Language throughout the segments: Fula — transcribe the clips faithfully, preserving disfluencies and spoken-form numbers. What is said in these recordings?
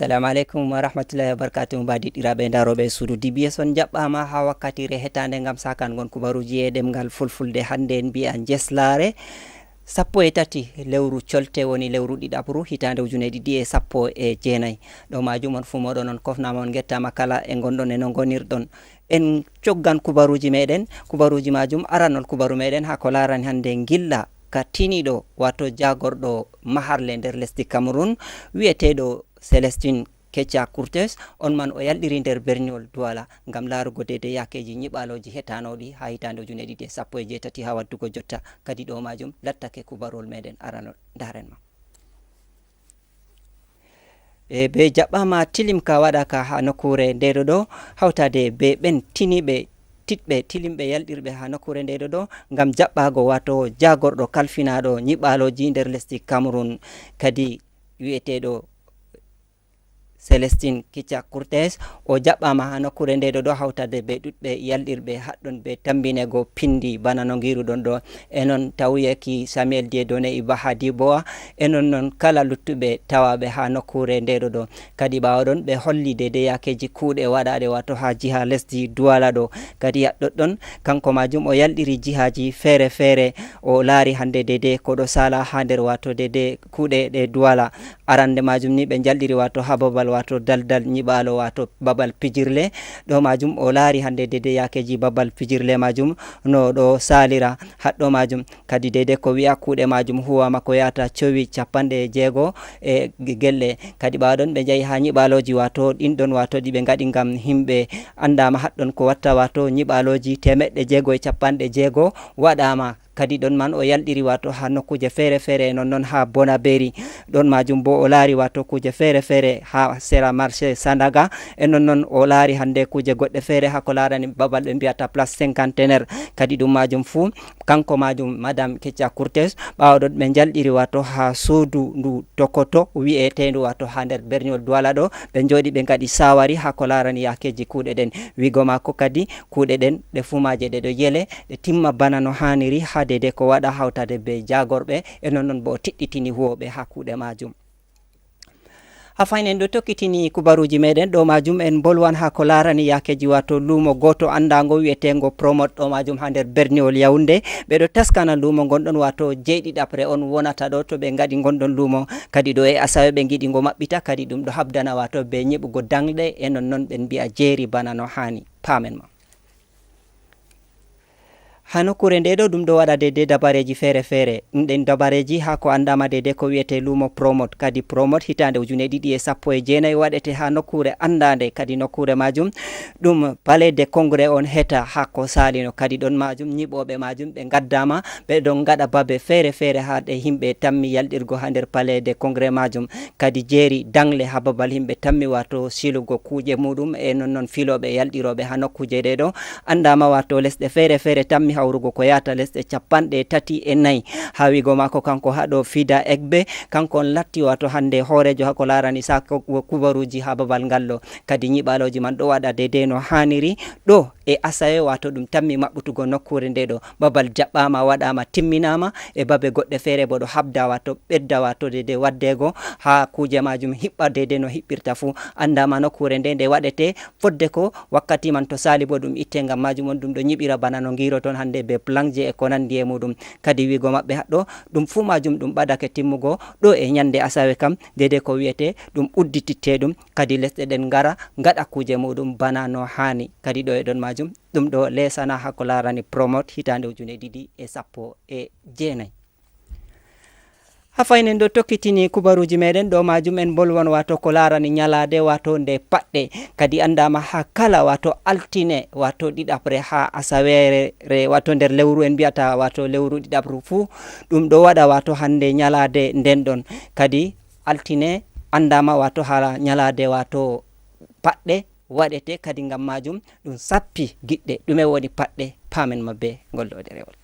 Assalamu aleykum wa rahmatullahi wa barakatuh. Mbaadiɗɗiraaɓe ndarooɓe suudu D B S, on njaɓɓaama haa wakkatire hetaande ngam sakan ngon kubaruuji e ɗemngal fulfulde. Hannde en mbiya njeslaare sappo e tati lewru colte, woni lewru ɗiɗaɓru, hitaande ujune ɗiɗi e sappo e jeenayi. Ɗo maajum on fuu mooɗon on kofnaama, on ngettaama kala e ngonɗon e no ngonirɗon. En coggan kubaruuji meɗen, kubaruuji maajum, aranol kubaru meɗen haa ko laarani hannde ngilla ka tiniiɗo, waato jaagorɗo maharle nder lesdi Cameroun, wi'eteeɗo Célestin Ketia Courtes. On man o yalɗiri nder berniwol Douala ngam laarugo deydey yaakeeji nyiɓaalooji hetanooɗi haa hitaande ujune ɗiɗi e sappo e jeetati haa waddugo jotta. Kadi ɗo maajum lattake kubaruwol meɗen aranol. Ndaaren ma. E be jaɓɓaama tilim ka waɗaaka haa nokkuure ndeeɗo ɗo, hawtaade be ɓen tiniiɓe, tiɗɓe, tilimɓe yalɗirɓe haa nokkuure ndeeɗo ɗo, ngam jaɓɓaago, waato jaagorɗo kalfinaaɗo nyiɓaalooji nder lesdi Cameroun, kadi wi'eteeɗo Célestin Kicha Courtes. O jaɓɓaama haa nokkuure ndeeɗo ɗo, hawtaade be ɗuɗɓe yalɗirɓe haɗɗon be tambineego pindi bana no ngiruɗon ɗo. E non tawuyeki Samuel Dieudonné Iba Hadi Boa, e non non kala luttuɓe tawaaɓe haa nokkuure ndeeɗo ɗo. Kadi ɓaawo ɗon ɓe holli deydey yaakeeji kuuɗe waɗaaɗe, waato haa jiha lesdi Douala ɗo. Kadi yaɗɗoɗɗon, kanko maajum o yalɗiri jihaaji feere feere, o laari hannde deydey ko ɗo saala haa nder, waato deydey kuuɗe ɗe Douala. Arande maajum ni ɓe njalɗiri, waato haa babal, waato daldal nyiɓaalo, waato babal pijirle. Ɗo maajum o laari hannde deydey yaakeeji babal pijirle maajum no ɗo saalira. Haɗɗo maajum kadi deydey ko wi'a kuuɗe maajum huwaama ko yahata cowi capanɗe jeego e gelle. Kadi ɓaawo ɗon ɓe njahi haa nyiɓaalooji, waato ɗin ɗon, waato ɗi ɓe ngaɗi ngam himɓe anndaama haɗɗon ko watta, waato nyiɓaalooji teemeɗɗe jeego e capanɗe jeego waɗaama. Kadi ɗon man o yalɗiri, waato haa nokkuuje feere feere, non non haa Bonaberi. Ɗon maajum boo o laari, waato kuuje feere feere haa sera marché Sandaga. E non non o laari hannde kuuje goɗɗe feere haa ko laarani babal ɓe mbiyata Place Cinquantenaire. Kadi ɗum maajum fuu, kanko maajum Madame Ketia Courtes, ɓaawo ɗon ɓe njalɗiri, waato haa suudu ndu tokoto wi'eteendu, waato haa nder berniwol Douala ɗo, ɓe njooɗi ɓe ngaɗi saawari haa ko laarani yaakeeji kuuɗe ɗen. Wigo maako kadi, kuuɗe ɗen ɗe fuu maaje ɗe ɗo yele, ɗe timma bana no haaniri, haa deydey ko waɗa hawtaade be jaagorɓe, e non non boo o tiɗɗitini huwooɓe haa kuuɗe maajum. Haa faynen ɗo tokkitini kubaruuji meɗen, ɗo maajum en mbolwan haa ko laarani yaakeeji, waato luumo gooto anndaango wi'eteengo Promot, ɗo maajum haa nder berniwol Yaoundé. Ɓe ɗo taskana luumo ngon ɗon, waato jeyɗiɗaɓre on wonata ɗo to ɓe ngaɗi ngon ɗon luumo. Kadi ɗo e Asawe ɓe ngiɗi ngo maɓɓita, kadi ɗum ɗo habdana, waato be nyiɓugo daŋle, e non non ɓen mbi'a jeeri bana no haani. Paamen ma. Haa nokkuure nde ɗo, ɗum ɗo waɗa deydey dabareeji feere feere. Ɗum ɗen dabareeji haa ko anndaama deydey ko wi'etee luumo Promot. Kadi Promot, hitaande ujune ɗiɗi e sappo e jeenayi waɗete haa nokkuure anndaande. Kadi nokkuure maajum ɗum Palais de Congrès on heta haa ko saalino. Kadi ɗon maajum nyiɓooɓe maajum ɓe ngaddaama, ɓe ɗon ngaɗa babe feere feere haa ɗe himɓe tammi yalɗirgo haa nder Palais de Congrès maajum. Kadi jeeri daŋle haa babal himɓe tammi, waato silugo kuuje muuɗum, e non non filooɓe yalɗirooɓe haa nokkuuje ɗe ɗo. Anndaama, waato lesɗe feere feere tammi hawrugo ko yahata lesɗe capanɗe tati e nayi. Haa wigo maako kanko haɗo Fida Egbe, kanko on latti, waato hannde hooreejo haa ko laarani saako kubaruuji haa babal ngal ɗo. Kadi nyiɓaalooji man ɗo waɗa deydey no haaniri. Ɗo e Asawe, waato ɗum tammi maɓɓutugo nokkuure nde ɗo. Babal jaɓɓaama, waɗaama, timminaama, e babe goɗɗe feere boo ɗo habda, waato ɓedda, waato deydey waddeego haa kuuje maajum hiɓɓa deydey no hiɓɓirta fuu. Anndaama nokkuure nde nde waɗete, fodde ko wakkati man to saali boo ɗum itte. Ngam maajum on ɗum ɗo nyiɓira bana no ngiiroton hannde be planje e ko nanndi e muuɗum. Kadi wigo maɓɓe haɗɗo, ɗum fuu maajum ɗum ɓadake timmugo ɗo e nyannde Asawe kam, deydey ko wi'etee ɗum uddititte ɗum. Kadi lesɗe ɗen ngara ngaɗa kuuje muuɗum bana no haani. Kadi ɗo e ɗon maajum, ɗum ɗo leesana haa ko laarani Promot hitaande ujune ɗiɗi e sappo e jeenayi. Haa faynen ɗo tokkitini kubaruuji meɗen, ɗo maajum en mbolwan waato ko laarani nyalaade waato nde paɗɗe. Kadi anndaama haa kala waato altine waato ɗiɗaɓre haa asaweere re-, waato nder lewru en mbiyata waato lewru ɗiɗaɓru fuu, ɗum ɗo waɗa waato hannde nyalaade nden ɗon. Kadi altine anndaama waato haa nyalaade waato paɗɗe waɗete. Kadi ngam maajum ɗum sappi giɗɗe. Ɗume woni paɗɗe? Paamen ma be ngol ɗo ɗerewol.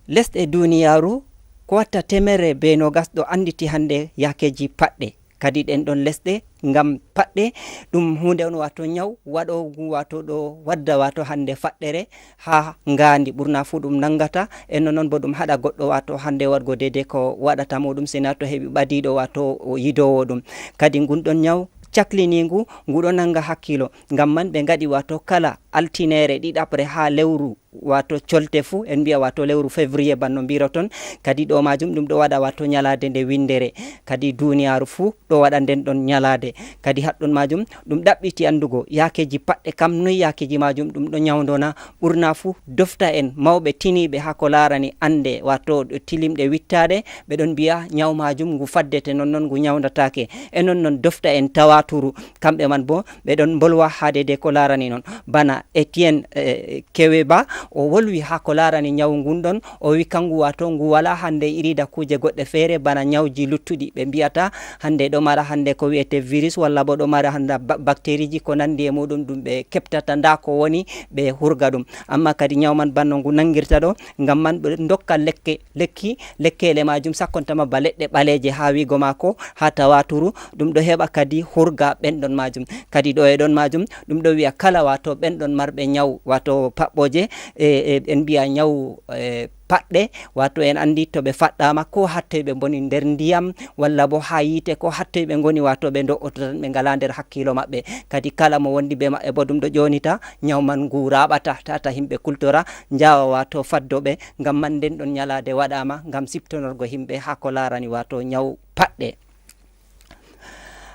Lesɗe duniyaaru ko watta temerre be nogas ɗo annditi hannde yaakeeji paɗɗe. Kadi ɗen ɗon lesɗe ngam paɗɗe, ɗum huunde on, wato ñaw waɗoogu, wato ɗo wadda, wato hannde faɗɗere haa ngaandi, ɓurna fuu ɗum nanngata. E non non bo ɗum haɗa goɗɗo, wato hannde waɗgo deydey ko waɗata muuɗum, sina to heɓi ɓadiiɗo, wato o yidoowo ɗum. Kadi ngun ɗon ñaw cakliniingu, ngu ɗo nannga hakkiilo. Ngam man ɓe ngaɗi, wato kala altineere ɗiɗaɓre haa lewru, wato colte fuu, en mbiya, wato lewru février, banno mbiroton. Kadi ɗo maajum ɗum ɗo waɗa, wato ñalaade nde winndere. Kadi duuniyaaru fuu ɗo waɗa nden ɗon ñalaade. Kadi haɗɗon maajum ɗum ɗaɓɓiti anndugo yaakeeji paɗɗe kam, noy yaakeeji maajum ɗum ɗo ñawndona. Ɓurna fuu dofta en mawɓe tiniiɓe haa ko laarani annde, wato tilimɗe wittaaɗe, ɓe ɗon mbiya ñaw maajum ngu faddete, non non ngu ñawndataake. E non non dofta en tawaaturu, kamɓe man bo ɓe ɗon mbolwa haa deydey ko laarani non. Bana Etienne, eh, Keweba, o wolwi haa ko laarani ñaw ngun ɗon, o wi kangu, wato ngu walaa hannde iri da kuuje goɗɗe feere bana ñawji luttuɗi. Ɓe mbiyata hannde ɗo mara hannde ko wi'ete virus, walla bo ɗo mara hannde ba-, bakteriiji ko nanndi e muuɗum, ɗum ɓe keɓtata ndaa ko woni, ɓe hurga ɗum. Amma kadi ñaw man banno ngu nanngirta ɗo, ngam man ɓe ndokka lekke, lekki, lekkeele maajum sakkontama ba leɗɗe ɓaleeje haa wiigo maako, haa tawaaturu, ɗum ɗo heɓa kadi hurga ɓenɗon maajum. Kadi ɗo e ɗon maajum, ɗum ɗo wi'a kala, wato ɓenɗon marɓe ñaw, wato paɓɓooje, e, e, en mbiya ñaw, e, paɗɗe, wato en anndi to ɓe faɗɗaama, ko hattoy ɓe mboni nder ndiyam, walla bo haa yiite, ko hattoy ɓe ngoni, wato ɓe ndo'oto tan, ɓe ngalaa nder hakkiilo maɓɓe. Kadi kala mo wondi bee maɓɓe bo ɗum ɗo ƴoonita, ñaw man ngu raaɓata, tata yimɓe kultora, njaawa, wato faddo ɓe, ngam man nden ɗon ñalaade waɗaama ngam siftonorgo yimɓe haa ko laarani, wato ñaw paɗɗe.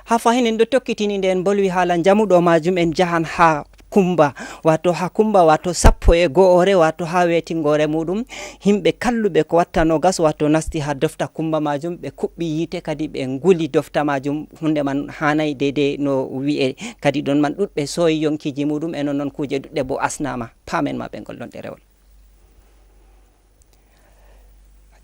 Haa fahin en ɗo tokkitini nde en mbolwi haala njamu, ɗo maajum en njahan haa Kumba, wato haa Kumba, wato sappo e go'ore, wato haa weetingoore muuɗum, yimɓe kalluɓe ko watta noogas, wato nasti haa dofta Kumba maajum, ɓe kuɓɓi yiite, kadi ɓe nguli dofta maajum, huunde man haanay deydey no wi'e, kadi ɗon man ɗuɗɓe sooyi yonkiiji muuɗum, e non non kuuje ɗuɗɗe bo asnaama. Paamen ma ɓe ngol ɗon ɗerewol.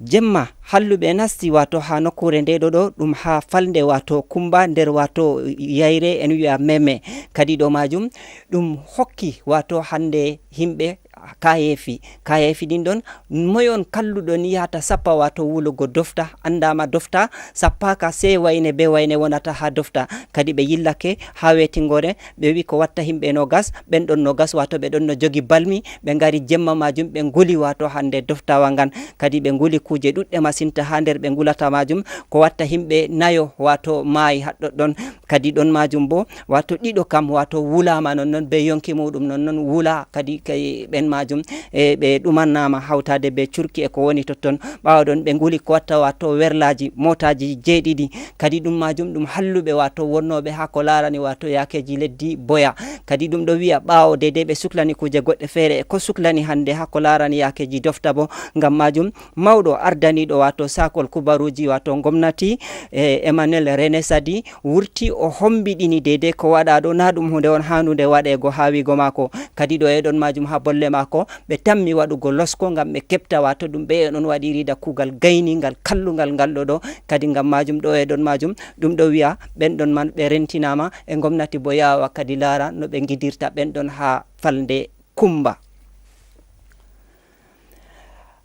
Jemma, halluɓe nasti, wato haa nokkuure nde ɗo ɗo, ɗum haa falnde, wato Kumba, nder, wato yayre, en wi'a Meme. Kadi ɗo maajum, ɗum hokki, wato hannde yimɓe kaayeefi. Kaayeefi ɗin ɗon, moy on kalluɗo ni yahata sappa, wato wulugo dofta, anndaama dofta, sappaaka sey wayne be wayne wonata haa dofta. Kadi ɓe yillake haa weetingoore, ɓe wi ko watta yimɓe noogas, ɓen ɗon noogas, wato ɓe ɗon no jogi balmi, ɓe ngari jemma maajum, ɓe nguli, wato hannde doftawa ngan. Kadi ɓe nguli kuuje ɗuɗɗe masinta haa nder ɓe ngulata maajum, ko watta yimɓe nayo, wato maayi haɗɗoɗɗon. Kadi ɗon maajum bo, wato ɗiɗo kam, wato wulaama non non be yonki muuɗum non non wula, kadi kay ɓen maajum, e ɓe ɗumannaama hawtaade be curki e ko woni totton. Ɓaawo ɗon ɓe nguli ko watta, wato werlaaji mootaaji jeeɗiɗi. Kadi ɗum maajum ɗum halluɓe, wato wonnooɓe haa ko laarani, wato yaakeeji leddi boya. Kadi ɗum ɗo wi'a ɓaawo deydey ɓe suklani kuuje goɗɗe feere e ko suklani hannde haa ko laarani yaakeeji dofta bo. Ngam maajum mawɗo ardaniiɗo, wato saakol kubaruuji, wato ngomnati, e Emmanuel René Sadi, wurti o hombiɗini deydey ko waɗa ɗo, na ɗum huunde on haandude waɗeego haa wiigo maako. Kadi ɗo e ɗon maajum haa bolle maako, ɓe tammi waɗugo losko ngam ɓe keɓta, wato ɗum ɓe e ɗon waɗiri da kuugal gayningal kallungal ngal ɗo ɗo. Kadi ngam maajum ɗo e ɗon maajum, ɗum ɗo wi'a ɓen ɗon man ɓe rentinaama e ngomnati bo yaawa kadi laara no ɓe ngidirta ɓen ɗon haa falnde Kumba.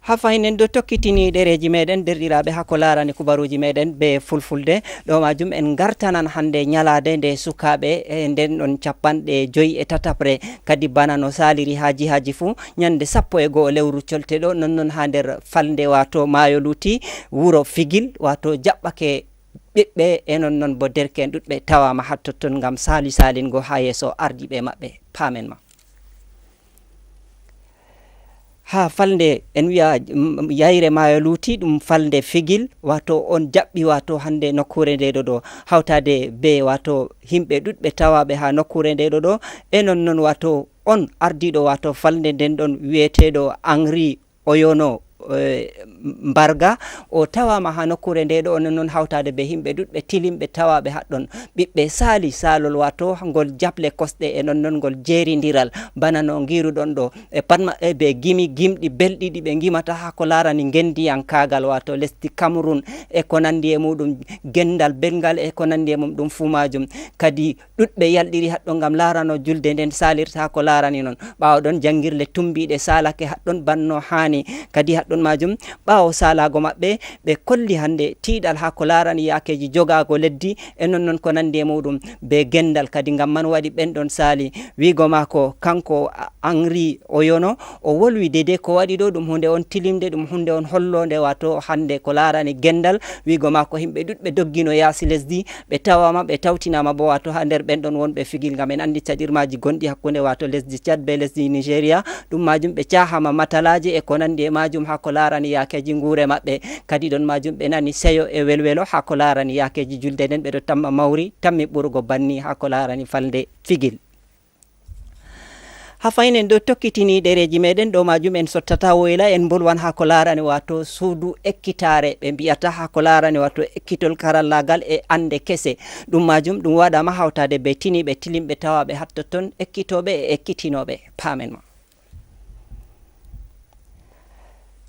Haa fahin en ɗo tokkitini ɗereeji meɗen, derɗiraaɓe, haa ko laarani kubaruuji meɗen be fulfulde. Ɗo maajum en ngartanan hannde ñalaade nde sukaaɓe, e nden ɗon capanɗe joy e tataɓre. Kadi bana no saaliri haa jihaaji fuu, ñande sappo e go'o lewru colte ɗo, non non haa nder falnde, wato maayo luuti, wuro Figil, wato jaɓɓake ɓiɓɓe, e non non bo derke'en ɗuɗɓe tawaama haa totton ngam saali saalingo haa yeeso ardiiɓe maɓɓe. Paamen ma. Haa falnde, en wi'a, mm, yayre maayo luuti, ɗum falnde Figil, wato on jaɓɓi, wato hannde nokkuure nde ɗo ɗo, hawtaade be, wato yimɓe ɗuɗɓe tawaaɓe haa nokkuure nde ɗo ɗo, e non non, wato on ardiiɗo, wato falnde nden ɗon wi'eteeɗo Henri Oyono, eh, Mbarga, o tawaama haa nokkuure nde ɗo, on non hawtaade be yimɓe ɗuɗɓe tilimɓe tawaaɓe haɗɗon, ɓiɓɓe saali saalol, wato ngol jaɓle kosɗe, e non non ngol jeerindiral, bana no ngiruɗon ɗo, e pat maɓɓe be gimi gimɗi belɗi ɗi ɓe ngimata haa ko laarani ngendiyankaagal, wato lesdi Cameroun, e ko nanndi e muuɗum, gendal belngal, e ko nanndi e mum ɗum fuu maajum. Kadi ɗuɗɓe yalɗiri haɗɗon ngam laarano julde nden saalirta ko laarani non. Ɓaawo ɗon, janngirle tumbiiɗe saalake haɗɗon banno haani. Kadi haɗ-, Ɗon maajum, ɓaawo saalaago maɓɓe, ɓe kolli hannde tiiɗal haa ko laarani yaakeeji jogaago leddi e non non ko nanndi e muuɗum bee gendal. Kadi ngam man waɗi ɓen ɗon saali wiigo maako, kanko Henri Oyono, o wolwi deydey ko waɗi ɗo, ɗum huunde on tilimnde, ɗum huunde on holloonde, waato hannde ko laarani gendal. Wiigo maako, yimɓe ɗuuɗɓe doggino yaasi lesdi, ɓe tawaama, ɓe tawtinaama boo, waato haa nder ɓen ɗon wonɓe Figil, ngam en anndi caɗirmaaji gonɗi hakkunde, waato lesdi Cad bee lesdi Nigeria. Ɗum maajum, ɓe caahaama matalaaje e ko nanndi e maajum haa ko laarani yaakeeji nguure maɓɓe. Kadi ɗon maajum, ɓe nani seyo e welwelo haa ko laarani yaakeeji julde nden, ɓe ɗo tamma mawri, tammi ɓurugo banni haa ko laarani falnde Figil. Haa fahin en ɗo tokkitini ɗereeji meeɗen, ɗo maajum en sottata woyla, en mbolwan haa ko laarani waato suudu ekkitaare, ɓe mbi'ata haa ko laarani waato ekkitol karallaagal e annde kese. Ɗum maajum, ɗum waɗaama hawtaade bee tiniiɓe tilimɓe tawaaɓe haa totton, ekkitooɓe e ekkitinooɓe. Paamen ma.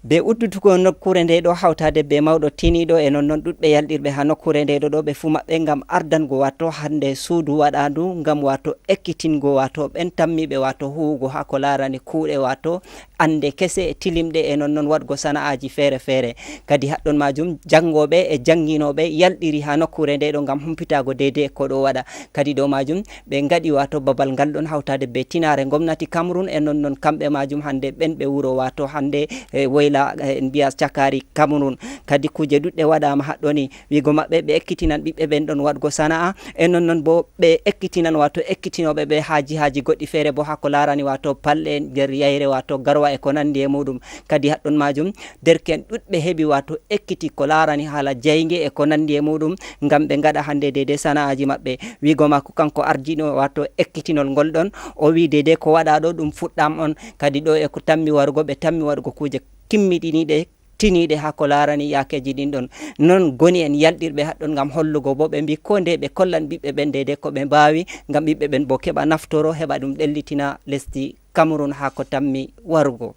Bee uddutugol nokkuure nde ɗo hawtaade bee mawɗo tiniiɗo e non non ɗuuɗɓe yalɗirɓe haa nokkuure nde ɗo, ɗo ɓe fuu maɓɓe ngam ardango waato hannde suudu waɗaandu ngam waato ekkitingo waato ɓen tammiiɓe waato huuwugo haa ko laarani kuuɗe waato annde kese tilimɗe e non non waɗgo sana'aaji feere-feere. Kadi haa ɗon maajum, janngooɓe e jannginooɓe yalɗiri haa nokkuure nde ɗo ngam humpitaago deydey ko ɗo waɗa. Kadi dow maajum, ɓe ngaɗi waato babal ngal ɗon hawtaade bee tinaare ngomnati Cameroun e non non kamɓe maajum hannde ɓen ɓe wuro waato hannde e woyla, e, en mbiya cakaari Cameroun. Kadi kuuje ɗuuɗɗe waɗaama haa ɗo ni. Wiigo maɓɓe ɓe ekkitinan ɓiɓɓe ɓen ɗon waɗgo sana'a e non non boo ɓe ekkitinan waato ekkitinooɓe ɓe haa jihaaji goɗɗi feere boo haa ko laarani waato palɗe nder yayre waato garwa e ko nanndi e muuɗum. Kadi haa ɗon maajum, derke'en ɗuuɗɓe heɓi waato ekkiti ko laarani haala jaynge e ko nanndi e muuɗum ngam ɓe ngaɗa hannde deydey sana'aaji maɓɓe. Wiigo maako kanko ardiiɗo waato ekkitinol ngol ɗon, o wi'i deydey ko waɗaa ɗo ɗum fuɗɗam on. Kadi ɗo e ko tammi warugo, ɓe tammi waɗugo kuuje kimmiɗiniiɗe, tiniiɗe haa ko laarani yaakeeji ɗin ɗon. Non goni en yalɗirɓe haa ɗon ngam hollugo boo ɓe mbi'i koo ndeye ɓe kollan ɓiɓɓe ɓen deydey ko ɓe mbaawi ngam ɓiɓɓe ɓen boo keɓa naftoro, heɓa ɗum ɗellitina lesdi Cameroun haa ko tammi warugo.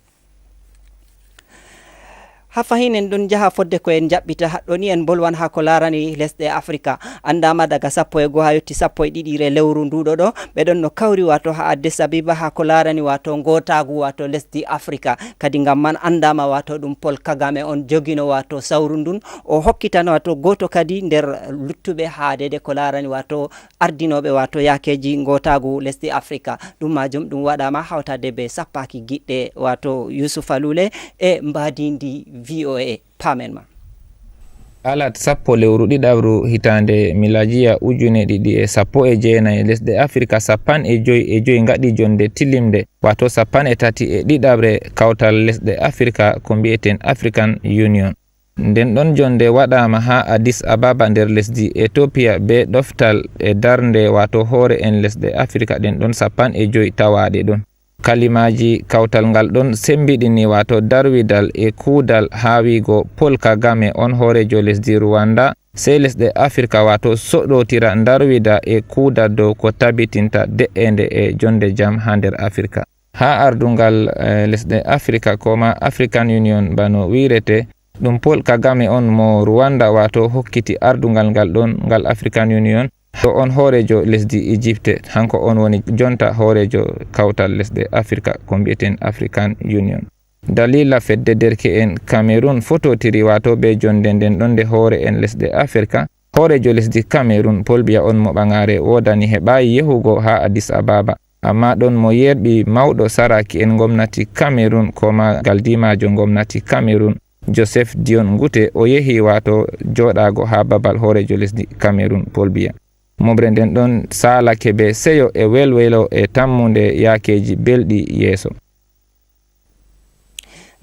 Haa fahin en ɗon njaha fodde ko en njaɓɓita haɗɗo ni, en mbolwan haa ko laarani lesɗe Afrika. Anndaama daga sappo e go'o haa yotti sappo e ɗiɗiire lewru ndu ɗo ɗo, ɓe ɗon no kawri waato haa Addis Abeba haa ko laarani waato ngootaagu waato lesdi Afrika. Kadi ngam man anndaama waato ɗum Paul Kagame on jogino waato sawru ndun. O hokkitan waato gooto kadi nder luttuɓe haa deydey ko laarani waato ardinooɓe waato yaakeeji ngootaagu lesdi Afrika. Ɗum maajum ɗum waɗaama hawtaade bee sappaaki giɗɗe, waato Yusufa Lule e mbaadiindi V O A. Paamen ma. Alat sappo lewru ɗiɗaɓru hitaande miladiya ujune ɗiɗi e sappo e jeenayi, lesɗe Afrika sappan e joy e joy ngaɗi jonnde tilimnde, waato sappan e tati e ɗiɗaɓre kawtal lesɗe Afrika ko mbi'eten African Union. Nden ɗon jonnde waɗaama haa Addis Ababa nder lesdi Ethiopia bee ɗoftal e darnde waato hoore'en lesɗe Afrika ɗen ɗon sappan e joy tawaaɗe ɗon. Kalimaaji kawtal ngal ɗon semmbiɗini waato darwidal e kuudal haa wiigo Paul Kagame on hooreejo lesdi Rwanda, sey lesɗe Afrika waato soɗotira darwida e kuudal dow ko tabitinta de'eende e jonnde jam haa nder Afrika. Haa ardungal, eh, lesɗe Afrika, ko ma African Union bano wi'rete, ɗum Paul Kagame on mo Rwanda waato hokkiti ardungal ngal ɗon ngal African Union. Ɗo on hooreejo lesdi Ijipte, hanko on woni jonta hooreejo kawtal lesɗe Afrika ko mbi'eten African Union. Dalila fedde derke'en Cameroun fototiri waato bee jonnde nden ɗon nde hoore'en lesɗe Afrika. Hooreejo lesdi Cameroun, Paul Biya on mo ɓaŋaare woodani heɓaayi yehugo haa Addis Ababa. Ammaa ɗon mo yerɓi mawɗo saraaki'en ngomnati Cameroun, ko ma galdiimaajo ngomnati Cameroun, Joseph Dion Ngute, o yehi waato jooɗaago haa babal hooreejo lesdi Cameroun, Paul Biya. Moɓre nden ɗon saalake bee seyo e welwelo e tammunde yaakeeji belɗi yeeso.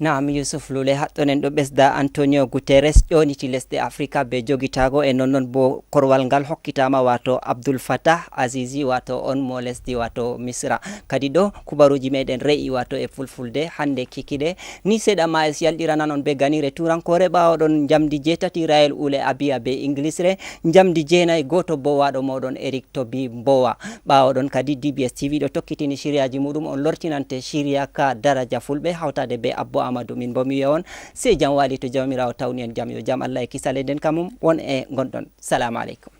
Naam, Yusuf Lule, haɗɗon en ɗo ɓesda. Antonio Guterres ƴooniti lesɗe Afrika bee jogitaago, e non non boo korwal ngal hokkitaama, waato Abdul Fattah Azizi, waato on mo lesdi, waato Misra. Kadi ɗo kubaruuji meɗen re'i, waato e fulfulde, hannde kikiɗe. Ni seeɗa ma es yalɗirananon bee ganire turankoore, ɓaawo ɗon njamdi jeetati Rael Ule Abiya bee Ingilisre, njamdi jeenayi gooto bowaaɗo mooɗon Eric Tobi Mbowa. Ɓaawo ɗon kadi D B S T V ɗo tokkitini siriyaaji muuɗum, on lortinante siriya ka daraja fulɓe hawtaade bee Abbo Amadou. Min boo mi wi'a on sey jam waali, to Jawmiraawo tawni en jam, yo jam Allah e kisal e nden kamum won e ngonɗon. Salaamu aleykum.